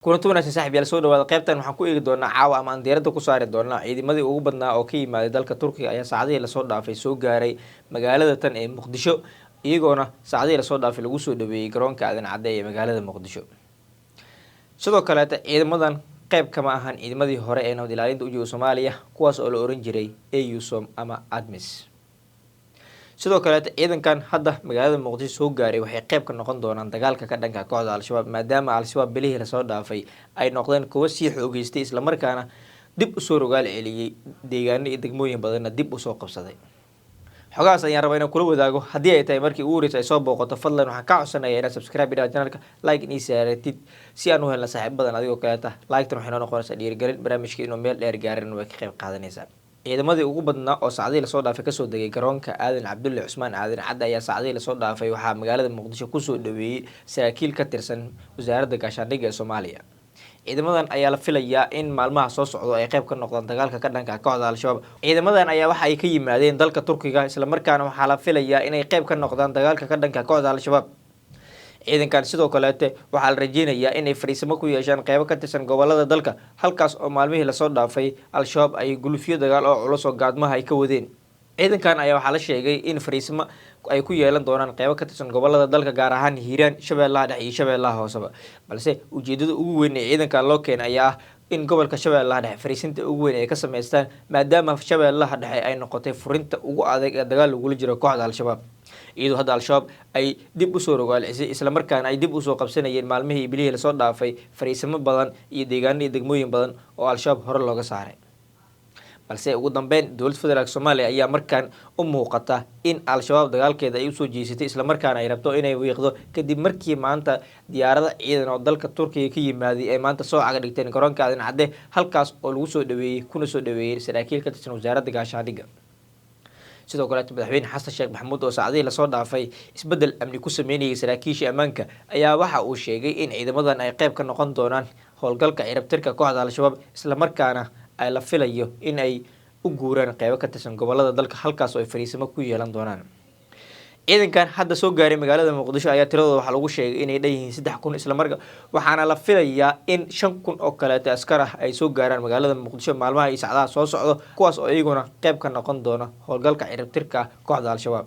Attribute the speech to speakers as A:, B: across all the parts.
A: Kulanti wanaagsan, saaxib yaal, soo dhawaada. Qaybtan waxaan ku eegi doonaa caawa ama aan diiradda ku saari doonaa ciidamadii ugu badnaa oo ka yimaaday dalka Turkiga ayaa saacadihii lasoo dhaafay soo gaaray magaalada tan ee Muqdisho, iyagoona saacadihii lasoo dhaafay lagu soo dhaweeyey garoonka Aadan Cadde ee magaalada Muqdisho. Sidoo kaleeta, ciidamadan qayb kama ahan ciidamadii hore ee nabad ilaalinta u jooga Soomaaliya, kuwaas oo la oran jiray AUSSOM ama ATMIS. Sidoo kaleeta, ciidankan hadda magaalada Muqdisho soo gaaray waxay qayb ka noqon doonaan dagaalka ka dhanka kooxda Al-Shabaab, maadaama Al-Shabaab bilihii lasoo dhaafay ay noqdeen kuwo sii xoogeystay, islamarkaana dib usoo rogaal celiyey deegaano iyo degmooyin badanna dib usoo qabsaday. Xogahaas ayaan rabaa inaan kula wadaago. Haddii ay tahay markii ugu horeysa ay soo booqato, fadlan waxaan kaa codsanaya inaad subscribe idhaha channelka, like inii saaratid si aan u helna saaxiib badan adigoo kaleeta. Like-tan waxay noo noqonaysaa dhiirigelin, barnaamijka inuu meel dheer gaarin way ka qayb qaadanaysaa. Ciidamadii ugu badnaa oo saacadihii lasoo dhaafay kasoo degay garoonka Aadan Cabdulle Cusmaan Aadan Cadde ayaa saacadihii lasoo dhaafay waxaa magaalada Muqdisho kusoo dhaweeyey saraakiil ka tirsan Wasaaradda Gaashaandhigga ee Soomaaliya. Ciidamadan ayaa la filayaa in maalmaha soo socdo ay qayb ka noqdaan dagaalka ka dhanka kooxda Al-Shabaab. Ciidamadan ayaa waxa ay ka yimaadeen dalka Turkiga, islamarkaana waxaa la filayaa inay qayb ka noqdaan dagaalka ka dhanka kooxda Al-Shabaab. Ciidankan sidoo kaleete waxaa la rajeynayaa inay fariisimo ku yeeshaan qeybo ka tirsan gobolada dalka, halkaas oo maalmihii lasoo dhaafay Al-Shabaab ay gulufyo dagaal oo culus oo gaadmaha ay ka wadeen. Ciidankan ayaa waxaa la sheegay in fariisimo ay ku yeelan doonaan qeybo ka tirsan gobolada dalka, gaar ahaan Hiiraan, Shabeellaha Dhexe iyo Shabeellaha Hooseba. Balse ujeedada ugu weyn ee ciidankan loo keenay ayaa ah in gobolka Shabeellaha Dhexe fariisinta ugu weyn ay ka sameystaan, maadaama Shabeellaha Dhexe ay noqotay furinta ugu adag ee dagaal lagula jiro kooxda Al-Shabaab, iyadoo hadda Al-Shabaab ay dib usoo rogaalicisay, islamarkaana ay dib usoo qabsanayeen maalmihii bilihii lasoo dhaafay fariisimo badan iyo deegaano iyo degmooyin badan oo Al-Shabaab hore looga saaray. Balse ugu dambeyn, Dowladda Federaalka Soomaaliya ayaa markaan u muuqata in Al-Shabaab dagaalkeeda ay usoo jeesatay, islamarkaana ay rabto inay wiiqdo, kadib markii maanta diyaarado ciidan oo dalka Turkiga ka yimaaday ay maanta soo caga dhigteen garoonka Aadan Cadde, halkaas oo lagu soo dhaweeyey kuna soo dhaweeyey saraakiil ka tirsan Wasaaradda Gaashaandhigga. Sidoo kaleeto, Madaxweyne Xasan Sheekh Maxamuud oo saacadihii lasoo dhaafay isbeddel amni ku sameynayay saraakiisha ammaanka ayaa waxa uu sheegay in ciidamadan ay qayb ka noqon doonaan howlgalka ciribtirka kooxda Al-Shabaab, islamarkaana ay la filayo in ay u guuraan qeybo ka tirsan gobolada dalka, halkaas oo ay fariisimo ku yeelan doonaan. Ciidankan hadda soo gaaray magaalada Muqdisho ayaa tiradooda waxaa lagu sheegay inay dhan yihiin 3000, islamarka waxaana la filayaa in 5000 oo kaleeto askar ah ay soo gaaraan magaalada Muqdisho maalmaha iyo sacdaha soo socdo, kuwaas oo iyaguna qeyb ka noqon doona howlgalka ciribtirka kooxda Al-Shabaab.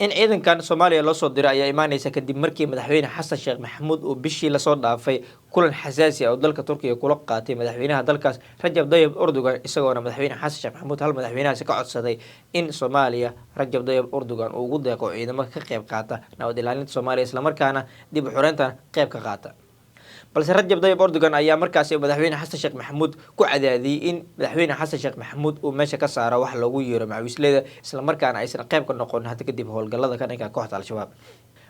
A: In ciidankan Soomaaliya loo soo diray ayaa imaaneysa kadib markii Madaxweyne Xasan Sheekh Maxamuud uu bishii lasoo dhaafay kulan xasaasi ah oo dalka Turkiga kula qaatay madaxweynaha dalkaas Rajab Dayib Erdogan, isagoona Madaxweyne Xasan Sheekh Maxamuud hal madaxweynahaasi ka codsaday in Soomaaliya Rajab Dayib Erdogan uu ugu deeqo ciidamo ka qeyb qaata nabad ilaalinta Soomaaliya, islamarkaana dib u xureyntan qeyb ka qaata. Balse Rajab Dayib Erdogan ayaa markaasi Madaxweyne Xasan Sheekh Maxamuud ku cadaadiyey in Madaxweyne Xasan Sheekh Maxamuud uu meesha ka saaro wax loogu yeero macawisleyda, islamarkaana aysan qayb ka noqon hadda kadib howlgalada ka dhanka kooxda Al-Shabaab.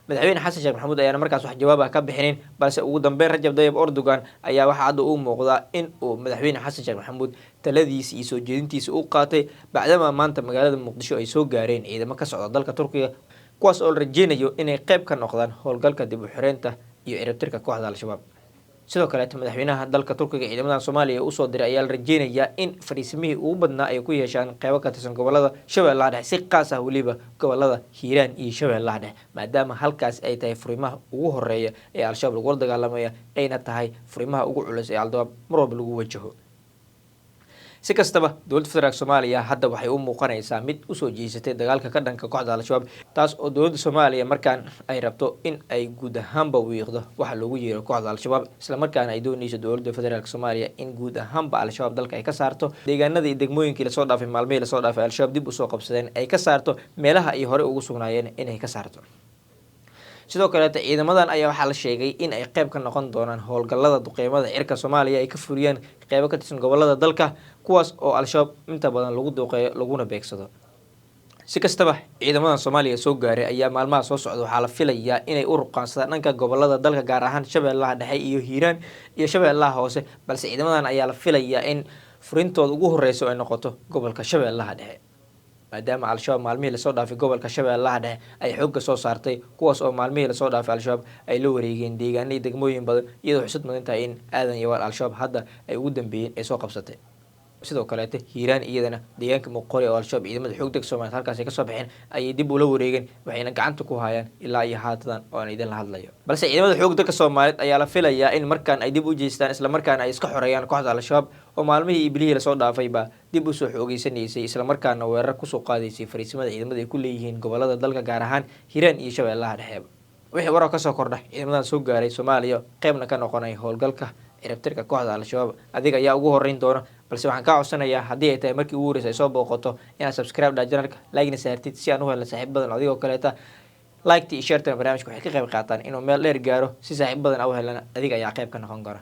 A: Madaxweyne Xasan Sheekh Maxamuud ayaana markaas wax jawaab ah ka bixinin. Balse ugu dambeyn, Rajab Dayib Erdogan ayaa waxaa hadda uu muuqdaa in uu Madaxweyne Xasan Sheekh Maxamuud taladiisa iyo soo jeedintiisa u qaatay, bacdama maanta magaalada Muqdisho ay soo gaareen ciidamo ka socda dalka Turkiga, kuwaas oo la rajeynayo inay qayb ka noqdaan howlgalka dib u xireynta iyo ciribtirka kooxda Al-Shabaab. Sidoo kaleeto, madaxweynaha dalka Turkiga ciidamadan Soomaaliya usoo diray ayaa la rajeynayaa in fariisimihii ugu badnaa ay ku yeeshaan qeybo ka tirsan gobolada Shabeellaha Dhexe, si qaas ah weliba gobolada Hiiraan iyo Shabeellaha Dhexe, maadaama halkaas ay tahay furimaha ugu horeeya ee Al-Shabaab lagula dagaalamaya, ayna tahay furimaha ugu culus ee Al-Shabaab mar walba lagu wajaho. Si kastaba, Dowladda Federaalka Soomaaliya hadda waxay u muuqanaysaa mid usoo jeesatay dagaalka ka dhanka kooxda Al-Shabaab, taas oo dowladda Soomaaliya markaan ay rabto in ay guud ahaanba wiiqdo waxa loogu yeero kooxda Al-Shabaab, islamarkaana ay dooneyso Dowladda Federaalka Soomaaliya in guud ahaanba Al-Shabaab dalka ay ka saarto, deegaanada iyo degmooyinkii lasoo dhaafay, maalmihii lasoo dhaafay Al-Shabaab dib usoo qabsadeen ay ka saarto, meelaha ay horey ugu sugnaayeen inay ka saarto. Sidoo kaleeta, ciidamadan ayaa waxaa la sheegay in ay qeyb ka noqon doonaan howlgalada duqeymada cirka Soomaaliya ay ka fuliyaan qeybo ka tirsan gobolada dalka, kuwaas oo Al-Shabaab inta badan lagu duqeeyo laguna beegsado. Si kastaba, ciidamadan Soomaaliya soo gaaray ayaa maalmaha soo socda waxaa la filayaa inay u ruqaansadaan dhanka gobolada dalka, gaar ahaan Shabeellaha Dhexe iyo Hiiraan iyo Shabeellaha Hoose. Balse ciidamadan ayaa la filayaa in furintooda ugu horeyso ay noqoto gobolka Shabeellaha Dhexe, maadaama Al-Shabaab maalmihii lasoo dhaafay gobolka Shabeellaha Dhexe ay xoogga soo saartay, kuwaas oo maalmihii lasoo dhaafay Al-Shabaab ay la wareegeen deegaano iyo degmooyin badan, iyadoo xusad mudan tahay in Aadan Yawaal Al-Shabaab hadda ay ugu dambeeyeen ay soo qabsatay. Sidoo kaleete Hiiraan iyadana deegaanka Muqori oo Al-Shabaab ciidamada xoog dalka Soomaliyeed halkaasi kasoo baxeen ayay dib ula wareegeen, waxayna gacanta ku hayaan ilaa iyo haatadan oo aan idin la hadlayo. Balse ciidamada xoog dalka Soomaaliyeed ayaa la filayaa in markaan ay dib u jeestaan, islamarkaana ay iska xoreeyaan kooxda Al-Shabaab oo maalmihii iyo bilihii lasoo dhaafayba dib usoo xoogeysanaysay, islamarkaana weerar kusoo qaadaysay fariisimada ciidamada ay ku leeyihiin gobolada dalka, gaar ahaan Hiiraan iyo Shabeellaha Dhexe. Wixii warar kasoo kordha ciidamadan soo gaaray Soomaaliya, qeybna ka noqonay howlgalka ciribtirka kooxda Al-Shabaab, adiga ayaa ugu horeyn doona. Balse waxaan kaa codsanayaa, haddii ay tahay markii ugu horreysay ay soo booqato, inaad subscribe dha channelka, like-na saartid, si aan u helna saaxiib badan adigoo kaleeta. Like-ta iyo share-tana barnaamijka waxay ka qayb qaataan inuu meel dheer gaaro, si saaxiib badan a u helana adiga ayaa qayb ka noqon kara.